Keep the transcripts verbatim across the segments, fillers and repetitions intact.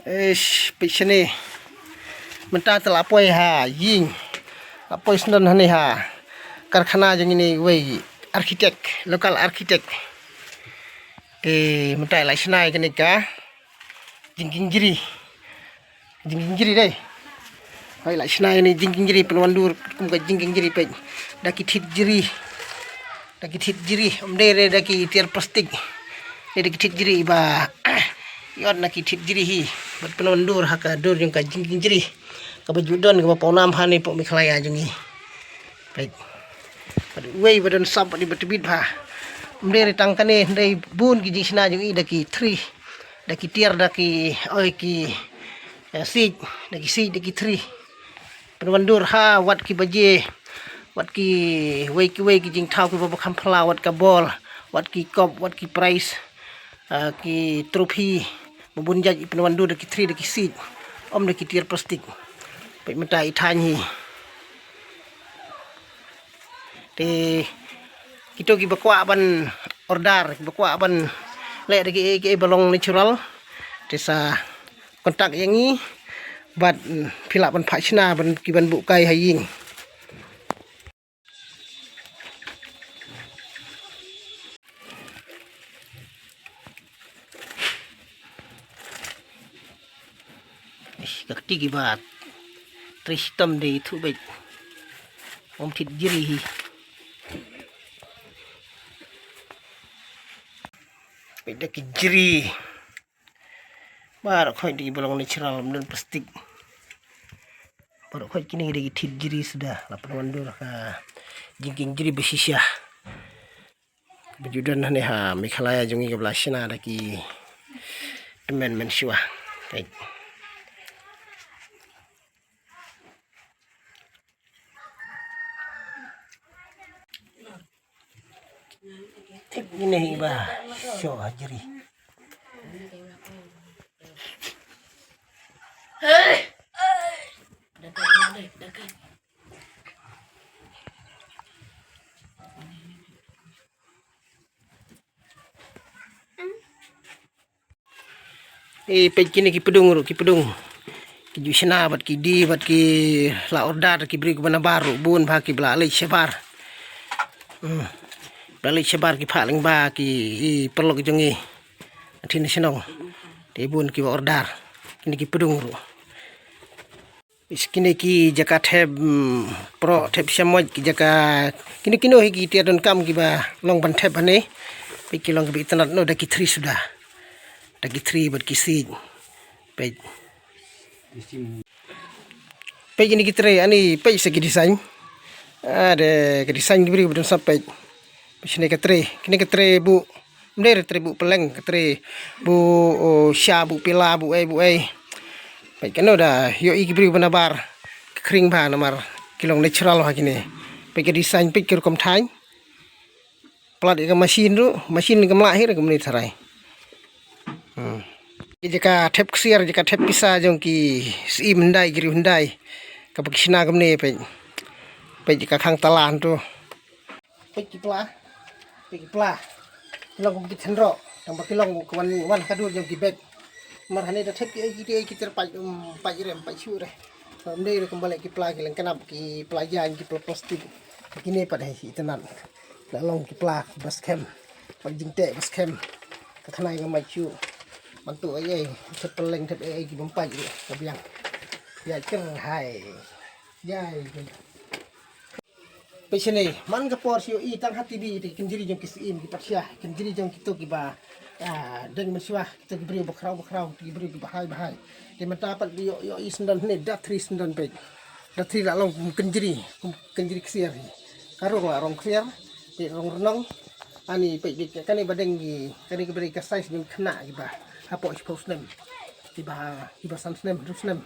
Ish, peit shane. Mynta te la poi ha ïing. La poi syndon hangne ha karkhana jong ine wei architect, local architect. Te mynta la shna ïa kane ka jingkieng jri. Jingkieng jri dei. Hoi, la shna ïa kane jingkieng jri, pynwandur kum ka jingkieng jri, peit. Da ki thied jri. Da ki thied jri, ym dei re da ki tiar plastik. Dei da ki thied jri ba ïoh na ki thied jri hi. Bad pynwandur ha ka dur jong ka jingkieng jri. Kaba ju don kaba pawnam hangne hapoh Meghalaya jong ngi. Peit. Bad wei ba don sap bad ba tbit bha. Ym dei re tang kane, ym dei, bun ki jingshna jong ngi da ki thri. Da ki tiar, da ki, oi, ki, eh, siej, da ki siej, da ki thri. Pynwandur ha wat ki baje, wat ki wei ki wei ki jingthaw kiba kham phylla, wat ka bol, wat ki kop, wat ki prize, ah, ki trophy, ba bun jait, pynwandur da ki thri, da ki siej, ym da ki tiar plastik. Peit mynta i thaiñ hi. Te kito kiba kwah ban order, kiba kwah ban leh da kiei kiei ba long natural, te sa contact ïa ngi bad, mm, phi lah ban phah shna ban, ki ban buh kai ha ïing. Ish, ka kti kiba trei shitom de ithuh beit. Ym thied jri hi. Beit da ki jri. Baroh khoit da kiba long natural, ym don plastik. Baroh khoit kine da ki thied jri suda, la pynwandur ka jingkieng jri ba shisha. Ba ju don hangne ha Meghalaya jong ngi kaba la shna da ki tymmen mynshuwa. Peit. Tip ine hi ba sho ha jri. Eh, peit kine ki pdung ruh, ki pdung. Ki ju shna bad ki die bad ki la order, ki briew kiba nabar ruh bun bha kiba la leit shabar. Hmm. Ba la leit shabar ki phah lyngba ki, i paralok jong ngi. Athi na shnong. Te bun kiba order. Kine ki pdung ruh. Is kine ki jaka thep, mm, proh, thep shamoit, ki jaka kino kino hi ki tiar donkam kiba long ban thep hangne. Peit ki long kiba itynnad noh da ki thri suda. Da ki thri bad ki siej. Peit. Peit kine ki tray, ani peit sa ki design. Ah, de ki design ki briew ba don sap, peit. Peit shane ka tray. Kine ka tray buh Ym dei re tray buh pylleng, ka tray buh, oh, sha, buh pila, buh ei, buh ei. Peit kano da ïohi ki briew ba nabar, ka khring bha namar ki long natural ha kine. Peit ka design, peit ki rukom thaiñ. Plat ïa ka machine ruh, machine kam lah hi re kumne tharai. Hmm. Ki jaka thep ksiar, jaka thep pisa jong ki syiem hyndai, ki riew hyndai. Kaba ki shna kumne, peit. Peit ka khang talan tu. Peit ki pla. Peit ki pla. Ki long kum ki tynroh. Tang ba ki long kum wan, wan ha ka dur jong ki bek. Mar hangne da thep kiei kiei ki tyrpait, um, pait re, pait shuh re. Ym dei re kumba leh ki pla ki lyngknap, ki pla jaiñ, ki pla plastik. Kine pat hi itynnad. La long ki pla ba skhem. Pait jingteh ba skhem. Ka khnai ka mait shuh. Ban tuh ei ei, thep pylleng, thep ei ei ki bym pait re. Ka biang. Ïa kyrhai. Ïa. Peit shane, man ka por shu ïohi tang ha T V te ki kynjri jong ki syiem, ki patshiah, ki kynjri jong kito kiba, ah, deng mynshuwa, kito ki briew bakhraw bakhraw, kito ki briew kiba hai bahai. Te mynta pat ïoh, ïohi syndon hangne, da thri syndon, peit. Da thri la long kum kynjri, kum kynjri ksiar hi. Ka rong la rong ksiar, peit, rong rnong. Ani peit, peit kane ba deng ki, kane kiba dei ka size jong ki khynnah kiba hapoh shiphew snem. Kiba, kiba san snem, hynriew snem.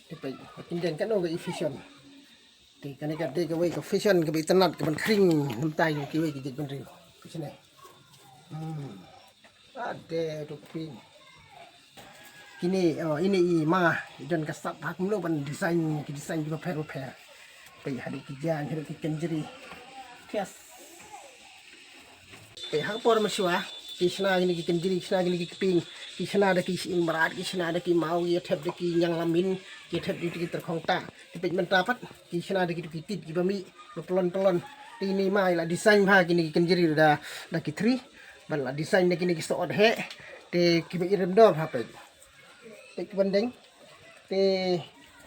Te peit, ba kin deng kano ka i fashion. Te kane ka dei kawei ka fashion kaba itynnad kaban khring na bynta ïa kiwei ki jaitbynriew. Peit shane. Hmm. Ade, to phi. Kine, oh, ine i ma, i don ka sap ha kumno ban design, ki design kiba pher bapher. Peit haduh ki jaiñ, haduh ki kynjri. Yes. Peit ha ka por mynshuwa, ki shna kine ki kynjri, ki shna kine ki kpieng, Ki shna da ki shyieng mrad, ki shna da ki maw, ki ïa thep da ki ñianglamin, ki ïa thep da ki tyrkhong ta. Te peit mynta pat ki shna da kito ki tit kiba mih ba pylon pylon. Te ine ma i la design bha kine ki kynjri da, da ki thri. Ban la design da kine ki soh heh. Te kiba i rem dor bha peit. Peit kiban deng. Te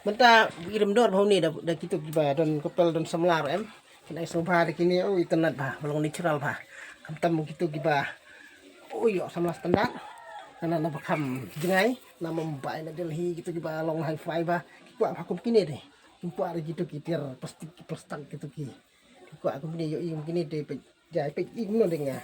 mynta i rem dor bha une da, da kito kiba don couple don samla ruh em. Kine i sngewbha da kine, oh, itynnad bha, ba long natural bha. Khamtam kito kiba, oh, ïoh samla standard. Na, na, na ba kham jngai na Mumbai na Delhi kito kiba long hi-fi bha. Ki kwah bha kum kine de. Kim kwah de kito ki tiar plastik, ki plastik kito ki. Ki kwah kum kine, ïoh i kum kine de peit. Jai peit i kumno de nga.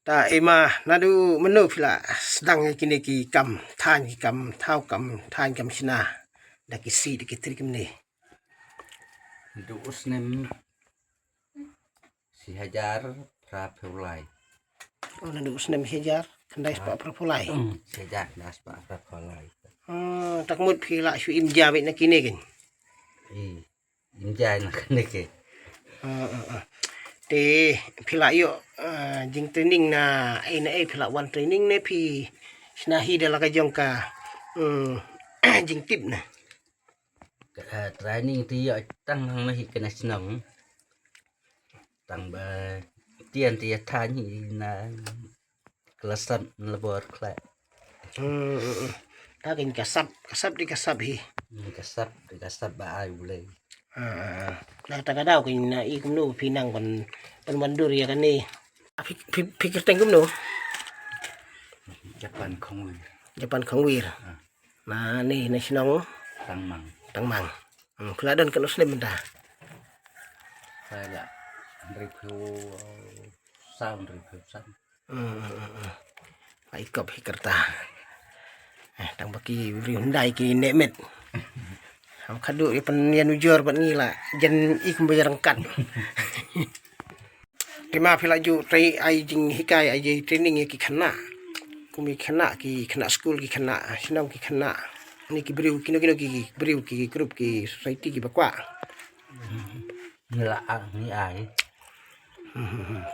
Ta, Ima, naduh mynno phi la sdang ïa kine ki kam thaiñ, ki kam thaw, kam thaiñ, kam shna da ki sih, da ki thri kumne? Naduh u snem shi hajar phra phew lai. Oh, naduh u snem shi hajar khyndai spah phra phew lai. Hmm, shi hajar khyndai spah phra phew lai. Ah, ta ka mut phi la shu im jia beit na kine kein? Ï, im jia na kine kein. Ah, ah, ah. Te phi la ïoh, ah, jingtraining na ei na ei, phi la wan training ne phi shna hi da la ka jong ka, hmm, jingtip na? Ka, ah, training te ïoh tang hangno hi ka na shnong. Tang ba tian te ïa thaiñ hi na ka la sap na la bor khleh. Hmm, hmm, hmm. Ta kein ka sap, ka sap de ka sap hi. Hmm, ka sap de ka sap ba ai u lei. Ah, ah, ah. Na kata ka daw kein na i kumno phi nang ban, ban wandur ïa kane? Phi, phi, phi kyrteng kumno? Japan Khongwir. Japan Khongwir. Ah. Na ne, na shnong? Tangmang. Tangmang. Hmm, phi la don katno snem mynta? Sa la hynriewphew saw, hynriewphew san. Hmm, hmm, hmm, hmm. Ai kop hi kyrta. Eh, tang ba ki briew hyndai ki neh met. Ham khadduh ïa pynïanujor bad ngi la jan i kumba ïa ryngkat. Te ma phi la ju trei ai jinghikai, ai jing training ïa ki khynnah. Kum ki khynnah, ki khynnah skul, ki khynnah shnong, ki khynnah. Ni ki briew, kino kino ki briew, ki group, ki society kiba kwah. Ngi la, ah, ngi ai. Hmm, hmm, hmm.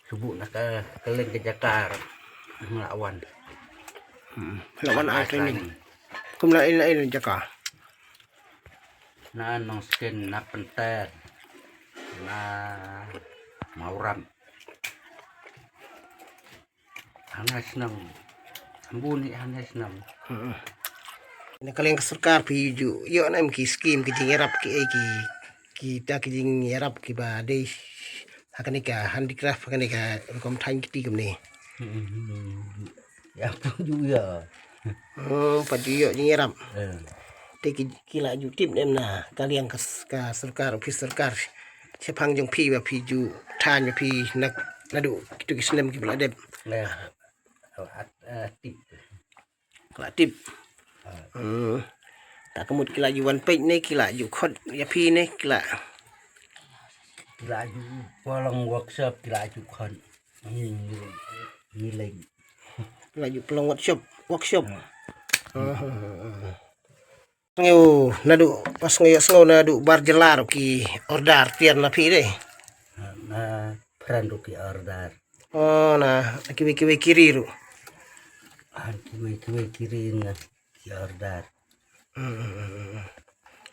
Shu buh na ka, ka liang ka jaka ngi la wan. Hmm, la wan ai training. Kum na in, na in jaka. Na Nongsken, na Pynter, na Mawrap. Hana shnong. Bun hi hana shnong. Hmm. Na ka liang ka sorkar phi ju ïoh na em ki skim, ki jingïarap ki, eh, ki, kita ki jingïarap kiba dei ha kane ka handicraft, ha kane ka rukom thaiñ kti kumne? Hmm. Ïa phi ju ïa. Hmm, pat ju ïoh jingïarap. Eh. Te ki, ki la ju tip ne em na ka liang ka s-, ka sorkar, office sorkar shaphang jong phi ba phi ju thaiñ ba phi na, naduh kito ki snem kiba la dep? Eh. Ka la, eh, tip. Ka la tip. Ah. Hmm. Ta ka mut ki la ju wan peit ne ki la ju khot ïa phi ne ki la? Ki la ju pynlong workshop, ki la ju khot. Ngi, ngi, ngi leng. Ki la ju pynlong workshop, workshop. Hmm. Ah, ah, ah, ah. Sngew naduh, sngew, sngew naduh bar jylla ruh ki order tiar na phi de? Na, na pran ruh ki order. Oh, na, na kiwei kiwei ki ri ruh. Ah, kiwei kiwei ki ri na ki order. Hmm, hmm, hmm, hmm.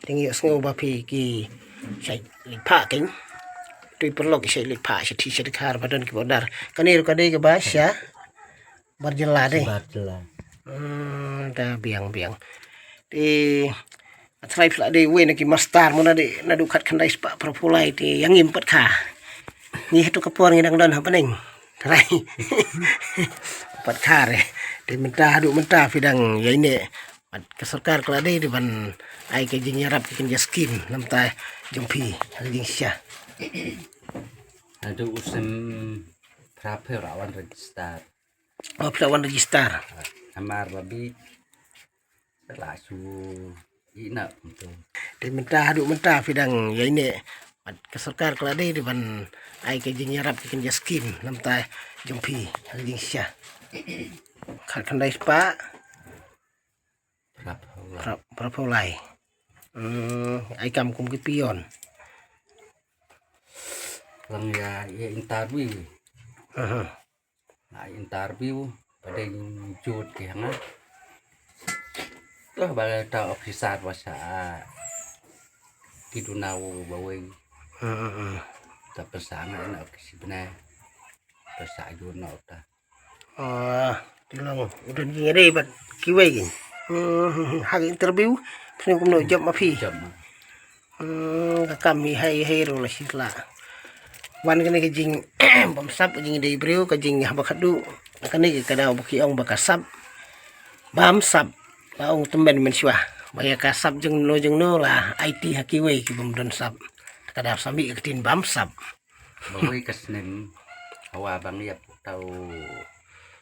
Te ngi sngew ba phi ki shait leit phah kein. Tui paralok ki shait leit phah sha Thih sha Dkhar ba don kiba order. Kane ruh ka dei kaba sha bar jylla de? Bar jylla. Hmm, ta biang biang. Te, trai phi la dei uwei na ki master mo na de, naduh khatkhyndai spah phraphew lai te ïa ngim pat kha. Ngi hato ka por ngi dang don ha bneng. Trai. Pat kha re. Te mynta haduh mynta phi dang ïaineh. Bad ka sorkar ka la dei de ban ai ka jingïarap, ka kynja skim na bynta jong phi ha ka jingshisha? Haduh u snem phraphew la wan register. Oh, phi la wan register. Namar ba bit la shu ïeh na kumto. Te mynta, haduh mynta phi dang ïaineh Bad ka sorkar ka la dei dei ban ai ka jingïarap ki kynja skim namar jong phi ha ka jingshisha. Khatkhyndai spah Prap hau la. Prap prap hau lai. Hmm, ai kam kum ki pion. Lang ïa ïa interview. Aha. Na interview ba dei jot ki hanga. Toh ba ta officer ba sa ki duna u ba wei. Hmm, hmm, hmm. Ta pesa nga na officer bna. Pesa jot na ta. Ah, ti long u don jingïadei bad kiwei kin. Hmm, ha ka interview phi kumno jop ma phi. Jam ma. Hmm, ka kam hi hai hai ruh la shi la. Wan kane ka jing bamsap, ka jingdei briew, ka jing haba khadduh. Kane ka daw ba ki ong ba ka sap bamsap. La ong tymmen mynshuwa ba ïa ka sap jingno jingno la aiti ha kiwei ki bym don sap. Ka daw sa mih ka ktien bamsap. Ba wei ka snem hawa bang ïap tau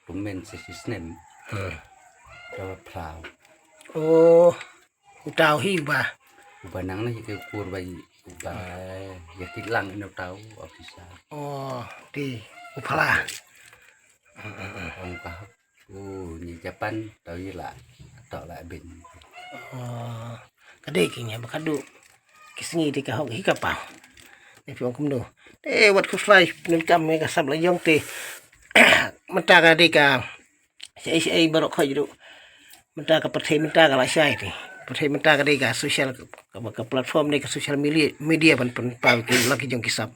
tymmen sa shi snem. Hmm. Tau plau. Oh, u tau hi ba. Uba nang na hi ke kur ba i uba ya kit lang ino tau officer. Oh, ti u phala. Ong ka hok u ni Japan tau i la tau la bin. Oh, ka dei ki nya ba khadduh. Ki sngi dei ka hok hi ka paw. Ni phi ong kumno. Eh, wat khuslai pyndonkam ïa ka sap la jong te. Mynta ka dei ka Shaei shaei baroh khoit ruh. Mynta ka pyrthei mynta ka la shai te. Pyrthei mynta ka dei ka social ka, ka, ka platform dei ka social media, media ban pynpaw ki la ki jong ki sap.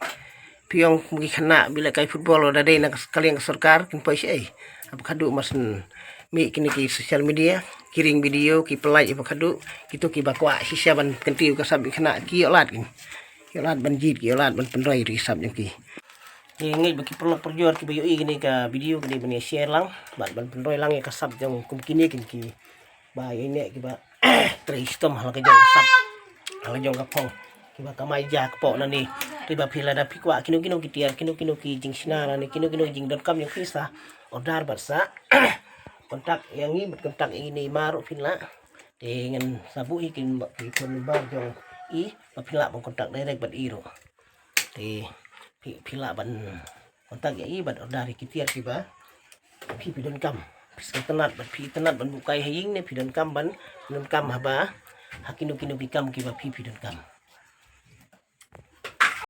Phi ong ki khynnah ba lehkai football da dei na ka liang ka sorkar kin poi shaei. Haba khadduh mar syn mih kine ki social media, ki ring video, ki pynlait haba khadduh, kito kiba kwah shisha ban kyntiew ka sap ki khynnah ki ïoh lad kin. Ki ïoh lad ban jied, ki ïoh lad ban pynroi ïa ki sap jong ki. Ngi ngeit ba ki paralok parajor kiba ïohi kane ka video ka dei ban ïa share lang bad ban pynroi lang ïa ka sap jong kum kine kin ki ba ïa ine kiba trei shitom ha la ka jong ka sap, ha la jong ka phong, kiba kamai ja kpoh na ne. Te ba phi lada phi kwah kino kino ki tiar, kino kino ki jingshna na ne, kino kino ki jingdonkam jong phi sa order bad sa contact ïa ngi bad contact ïa ine i ma ruh phin lah. Te ngan sa buh ïa ki phone number jong i ba phin lah ban contact direct bad i ruh. Te phi, phi lah ban contact ïa i bad order ïa ki tiar kiba phi, phi donkam. Phi sngewtynnat bad phi tynnat ban buh kai ha ïing ne phi donkam ban donkam haba ha kino kino ki kam kiba phi, phi donkam.